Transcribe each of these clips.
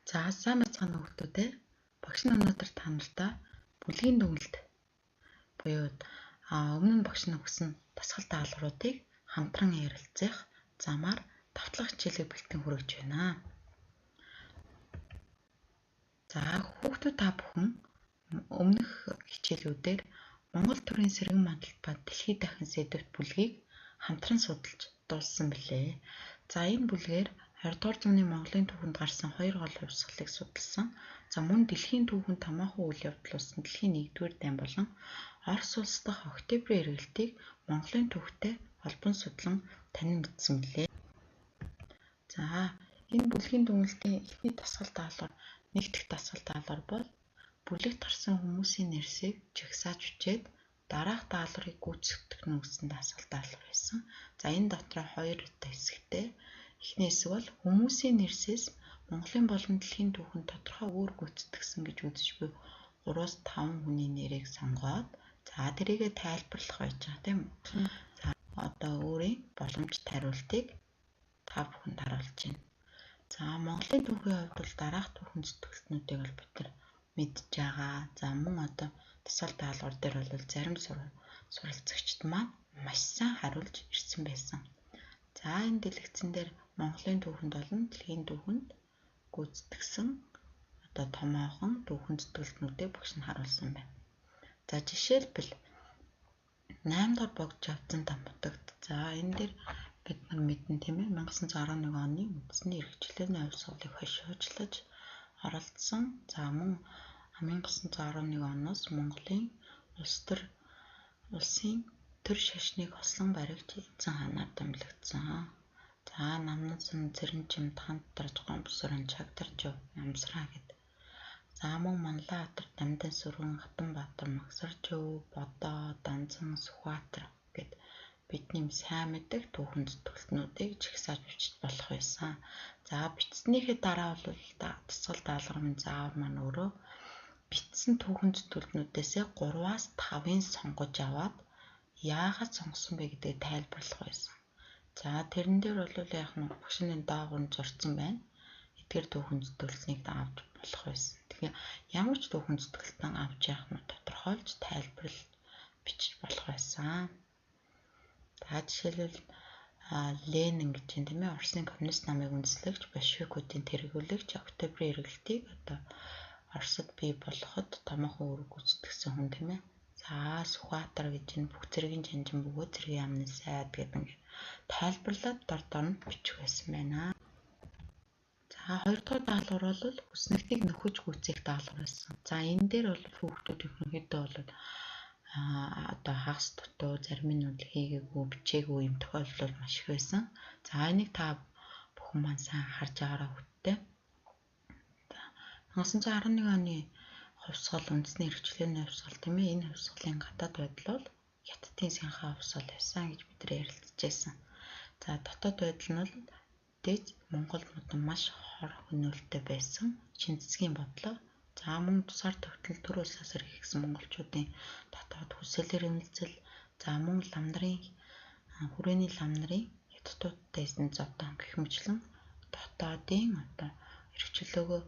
За сайн байцгаана уу хүмүүстээ. Багш нь өнөөдөр та нартай бүлгийн дүгнэлт буюу өмнө нь багш нь өгсөн дасгал даалгавруудыг хамтран ярилцах замаар давтлах хичээлийг бэлтгэн хүргэж байна. За хүүхдүүд та бүхэн өмнөх хичээлүүдээр Монгол төрийн сэргэн мандалт ба дэлхийд дахин сэдвт бүлгийг хамтран судалж дууссан билээ. За энэ бүлгээр 20 дугаар зууны Монголын түүхэнд гарсан хоёр гол хувьсгалыг судалсан. За мөн дэлхийн түүхэнд томоохон үйл явдал болсон дэлхийн 1-р дайн болон Орос улс дахь Октябрийн эргэлтийг Монголын түүхтэй холбон судлан танин мэдсэн билээ. За энэ бүлгийн дүгнэлтийн эхний дасгал даалгавар, нэгдэх дасгал даалгавар бол бүлэгт гарсан хүмүүсийн нэрсийг жагсааж бичээд дараах даалгаврыг гүйцэтгэх нь гэсэн дасгал даалгавар байсан. За энэ дотроо хоёр хэсэгтэй. Эхний хэсэг бол хүмүүсийн нэрсээс Монголын болон дэлхийн түүхэнд тодорхой үүр гүйцэтгэсэн гэж үзэж буй 3-5 хүний нэрийг сонгоод за тэрийгэ тайлбарлах байж байгаа тийм үү. За одоо өөрийн боломжит хариултыг та бүхэнд харуулж байна. За Монголын түүхийн хувьд бол дараах түүхэн зүтгэлтнүүдийг бол бид нар мэдж байгаа. За мөн одоо дасгал даалгавар дээр бол зарим суралцагчид маань маш сайн хариулж ирсэн байсан. За энэ дэлгэцэн дээр Монголын түүхэнд болон дэлхийн түүхэнд гүйцэтгэсэн одоо томоохон түүхэн зүтгэлтнүүдийг багш нь харуулсан байна. За жишээлбэл 8 дугаар богд Жавцан Тамбутагт. За энэ дээр бид нар мэднэ тийм ээ 1911 оны үндэсний эрхчлөөний хувьсгалыг хошуучлаж оролцсон. За мөн 1911 оноос Монголын улс төр улсын төр шашныг хослон баригч эзэн хаанаар томилогдсон. За намнасан Цэрэнчимд ханд дарж Гомбсорон Чагдаржив Ямсраа гэд. За мөн Манлайбаатар Дамдан Сүрэн Хатанбаатар Магсаржив Бодоо Данзан Сүхбаатар гэд бидний сайн мэддэг түүхэн зүтгэлтнүүдийг жагсааж бичиж болох байсан. За бичснийхээ дараа бол дасгал даалгаврын заавар маань өөрөө бичсэн түүхэн зүтгэлтнүүдээсээ 3-аас 5-ыг сонгож аваад яагаад сонгосон бэ гэдгийг тайлбарлах байсан. За тэрэн дээр бол яг нь багшны доогуур нь зурцсан байна. Эдгээр түүхэн зүтгэлтнийг авч болох байсан. Тэгэхээр ямар ч түүхэн зүтгэлтэн авч явах нь тодорхойлж тайлбарлаж бичиж болох байсан. За жишээлбэл Ленин гэж юм тийм ээ Оросын коммунист намыг үндэслэгч, большевикүүдийн тэргүүлэгч, Октябрийн эргэлтийг одоо Оросд бий болгоход томоохон үүрэг гүйцэтгэсэн хүн тийм ээ. За Сүхбаатар гэж энэ бүх зэргийн жанжин бөгөөд цэргийн яамны сайд гэдэг ингээд тайлбарлаад дор дор нь бичих байсан байна. За хоёрдугаар даалгавар бол хүснэгтийг нөхөж гүйцээх даалгавар байсан. За энэ дээр бол хүүхдүүд ерөнхийдөө бол одоо хагас дутуу зарим нь бол хийгээгүй бичээгүй юм тохиолдол маш их байсан. За энийг та бүхэн маань сайн харж байгаарай хүүхдтэй. За 1911 оны хувьсгал үндэсний эрхчлөөний хувьсгал тийм ээ энэ хувьсгалын гадаад байдал бол Хятадын сянхаа хувьсгал байсан гэж бид нар ярилцжээ. За дотоод байдал нь бол дэж Монгол модон маш хор хөнөөлтөй байсан шинэ засгийн бодлого. За мөн тусгаар тогтнол төр улсаас эрхэлсэн монголчуудын дотоод хүсэл эрмэлзэл, за мөн лам нарын хүрээний лам нарын хятадуудтай эзэн зовдон гэх мэтлэн дотоодын одоо эрхчлөөгөө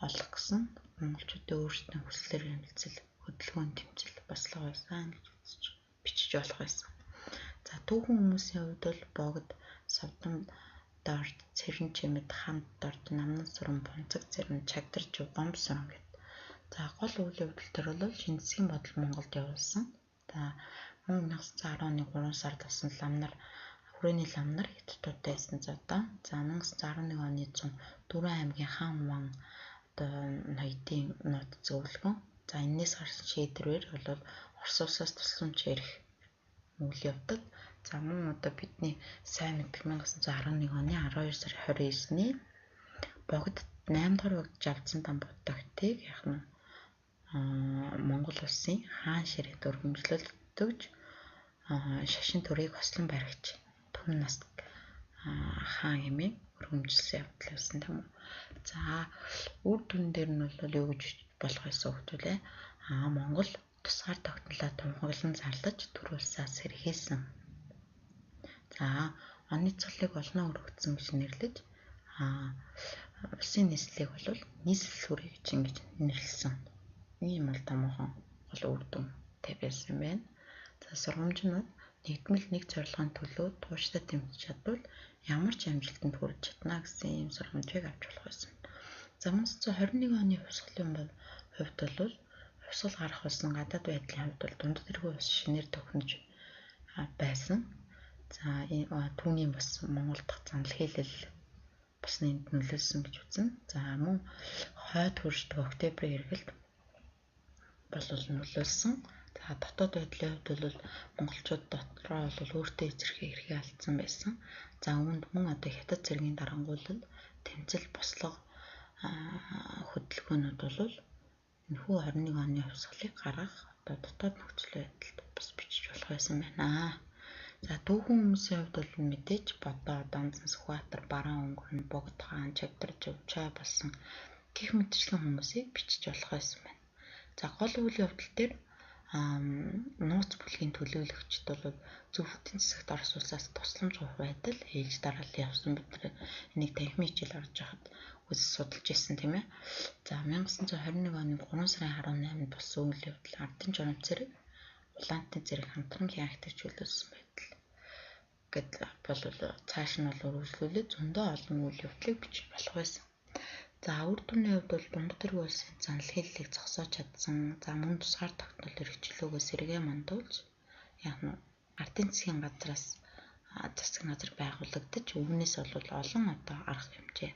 олох гэсэн монголчуудын өөрсдийн хүсэл эрмэлзэл, хөдөлгөөн тэмцэл бослого байсан гэж үзэж бичиж болох байсан. За түүхэн хүмүүсийн хувьд бол богд, совдон дорд, Цэрэнчимэд, ханд дорд, намнан сүрэн, бунцаг цэрэн, Чагдаржив, Гомбсорон гэд. За гол үйл явдал төр бол шинэ засгийн бодол Монголд явуулсан. За мөн 1910 оны 3 сард болсон лам нар хүрээний лам нар хятадуудтай эзэн зодоо. За 1911 оны 104 аймгийн хаан ван одоо ноёдын нууц зөвлөгөө. За энээс гарсан шийдвэрээр бол Орос улсаас тусламж эрх үйл явдал. За мөн одоо бидний сайн мэддэг 1911 оны 12 сарын 29-ний богд 8 дугаар богд Жавцан Тамбутагтыг яг нь Монгол улсын хаан ширээнд өргөмжлөлтөж шашин төрийг хослон баригч түм нас хаан хэмээн өргөмжилсөн явдал байсан тийм үү. За үр дүн дээр нь бол юу гэж болох байсан хөлөө? Монгол тусгаар тогтнолоо тунхаглан зарлаж төр улсаас сэрхийлсэн. За оны цолыг олноо өргөцсөн гэж нэрлэж улс улсын нийслэлийг бол нийслэл хүрээ гэж ингэж нэрлэсэн. Ийм бол томоохон гол үр дүнтэй байсан байна. За сургамжнууд нэгдмэл нэг зорилгын төлөө тууштай тэмцэж чадвал ямар ч амжилтанд хүрч чадна гэсэн ийм сургамжийг авч болох байсан. За 1921 оны хувьсгалын хувьд бол хувьсгал гарах болсон гадаад байдлын хувьд бол дунд тэргүй ус шинээр төхнөж байсан. За түүний бас Монгол дахь занал хийлэл бас энд нөлөөлсөн гэж үзнэ. За мөн хойд хөршдөг октябрийн эргэлт бол нөлөөлсөн. За дотоод байдлын хувьд бол монголчууд дотроо бол өөртөө эзэрхий эрхээ алдсан байсан. За үүнд мөн одоо хятад цэргийн дарангуйлал, тэмцэл, бослого хөдөлгөөнүүд бол энэхүү 21 оны хувьсгалыг гаргах одоо дотоод нөхцөл байдалд бас бичиж болох байсан байна. За түүхэн хүмүүсийн хувьд бол мэдээж Бодоо, Данзан, Сүхбаатар, Бараан өнгөрн, Богд хаан, Чавдар, Живчаа болсон гэх мэтчлэн хүмүүсийг бичиж болох байсан байна. За гол үйл явдал дээр нууц бүлгийн төлөөлөгчд бол зөвхөн засагт Орос улсаас тусламж авах байдал ээлж дараалал явсан. Бид нар энийг танхимын хичээл орж байхад үзэж судалж ирсэн тийм ээ. За 1921 оны 3 сарын 18-нд болсон үйл явдал ардын журам цэрэг, улаантны цэрэг хамтран хяналтыг чөлөөлсөн байдал гэдэл бол цааш нь бол үргэлжлүүлээд зөндөө олон үйл явдлыг бичиж болох байсан. За үр дүний хувьд бол дунд тэрэг улсын занал хийллийг зогсоож чадсан. За мөн тусгаар тогтнол эрхчлөөгөө сэргээ мандуулж яг нь ардын засгийн газраас засгийн газар байгуулагдаж үүнээс бол олон одоо арга хэмжээ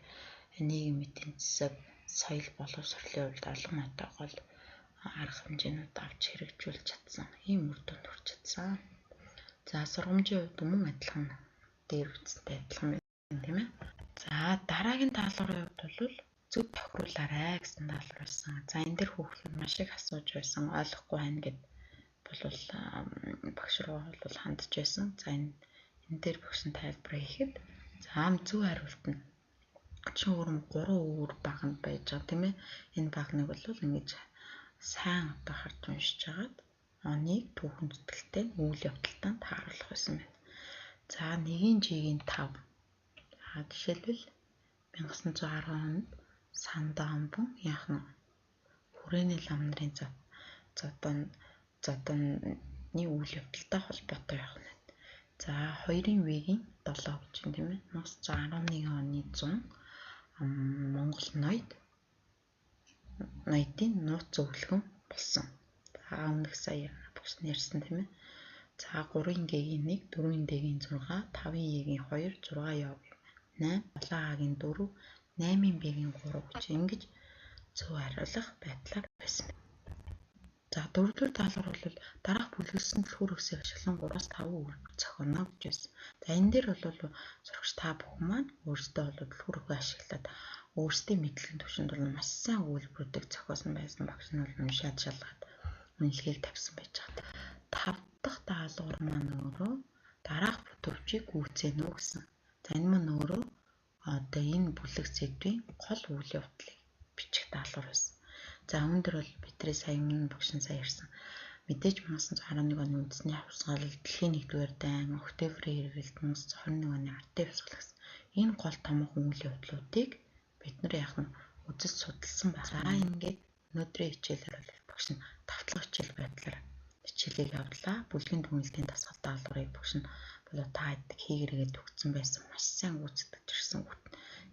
нийгэм эдийн засаг, соёл боловсролын хувьд олон одоо гол арга хэмжээнүүд авч хэрэгжүүлж чадсан. Ийм үр дүнд хүрч чадсан. За сургамжийн хувьд мөн адилхан дээр үндсэнтэй адилхан байна тийм ээ. За дараагийн даалгаврын хувьд бол зөв тохируулаарай гэсэн даалгавар байсан. За энэ дэр хүүхдүүд маш их асууж байсан, ойлгохгүй байна гэд бол багш руу бол хандж байсан. За энэ дээр багш нь тайлбар хийхэд за зөв хариулт нь чинь өөр 3 өөр баганд байж байгаа тийм ээ. Энэ багныг бол ингэж сайн одоо харж уншиж хагаад оныг түүхэн зүтгэлтэй үйл явдалтай тааруулах байсан байна. За 1-ийн жигийн 5. За жишээлбэл 1910 онд Сандаа амбун яах нь хүрээний лам нарын зодонны үйл явдалтай холбоотой байх нь. За 2-ын В-ийн 7 гэж юм тийм ээ. 1911 оны 100 Монгол ноёд ноёдын нууц зөвлөгөн болсон. За өмнөх сая багш нь ярьсан тийм ээ. За 3-ын Г-ийн 1, 4-ийн Д-ийн 6, 5-ын Е-ийн 2, 6 Ё-гийн 8, 7 А-гийн 4, 8-ын Б-гийн 3 гэж ингэж зөв хариулах байдлаар байсан. За дөрөвдүгээр даалгавар бол дараах бүлэглэсэн түлхүүр өсийг ашиглан 3-5 өгүүлбэр зохионо гэж байсан. За энэ дээр бол сурагч та бүхэн маань өөрсдөө бол түлхүүр өгөө ашиглаад өөрсдийн мэдлэгийн түвшинд бол маш сайн өгүүлбэрүүдийг зохиосон байсан. Багш нь бол уншаад шалгаад үнэлгээг тавьсан байж байгаа. 5 дахь даалгавар маань өөрөө дараах бүтвчийг гүйцээнэ үү гэсэн. За энэ маань өөрөө одоо энэ бүлэг сэдвийн гол үйл явдлыг бичих даалгавар байсан. За үүн дээр бол бидний сая өмнө багш нь сая ярьсан. Мэдээж 1911 оны үндэсний хувьсгал, дэлхийн 1-р дайн, октябрийн эргэлт, 1921 оны ардын хувьсгал гэсэн энэ гол томоохон үйл явдлуудыг бид нар яг нь үзэж судалсан байна. За ингээд өнөөдрийн хичээлээр бол багш нь давтлага хичээл байдлаар хичээлийг явуулаа. Бүлгийн дүгнэлтийн дасгал даалгаврыг багш нь болоо та хэд хийгэргээд өгсөн байсан. Маш сайн гүйцэтгэж ирсэн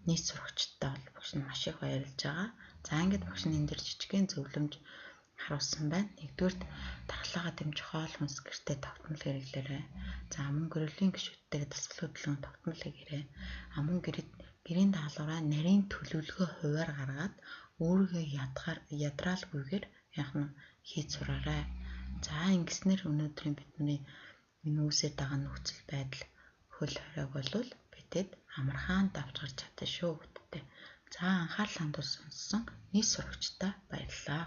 нийт сурагчдаа бол багш нь маш их баярлж байгаа. За ингээд багш нь энэ дэр жижигхэн зөвлөмж харуулсан байна. Нэгдүгээрт дархлаагаа дэмжих хоол хүнс гэртээ тогтмол хэрэглээрэй. За мөн гэрлийн гишүүдтэйгээ дасгал хөдөлгөөн тогтмол хийгээрэй. А мөн гэрийн даалгавраа нарийн төлөвлөгөө хувиар гаргаад өөрийгөө ядраалгүйгээр яг нь хийж сураарай. За ингэснээр өнөөдрийн бидний энэ үүсээд байгаа нөхцөл байдал хөл хориг болвол бидэд амархан давж гарч чадна шүү гэдэгтэй. За анхаарал хандуул сонссон нийт сурагчдаа баярлалаа.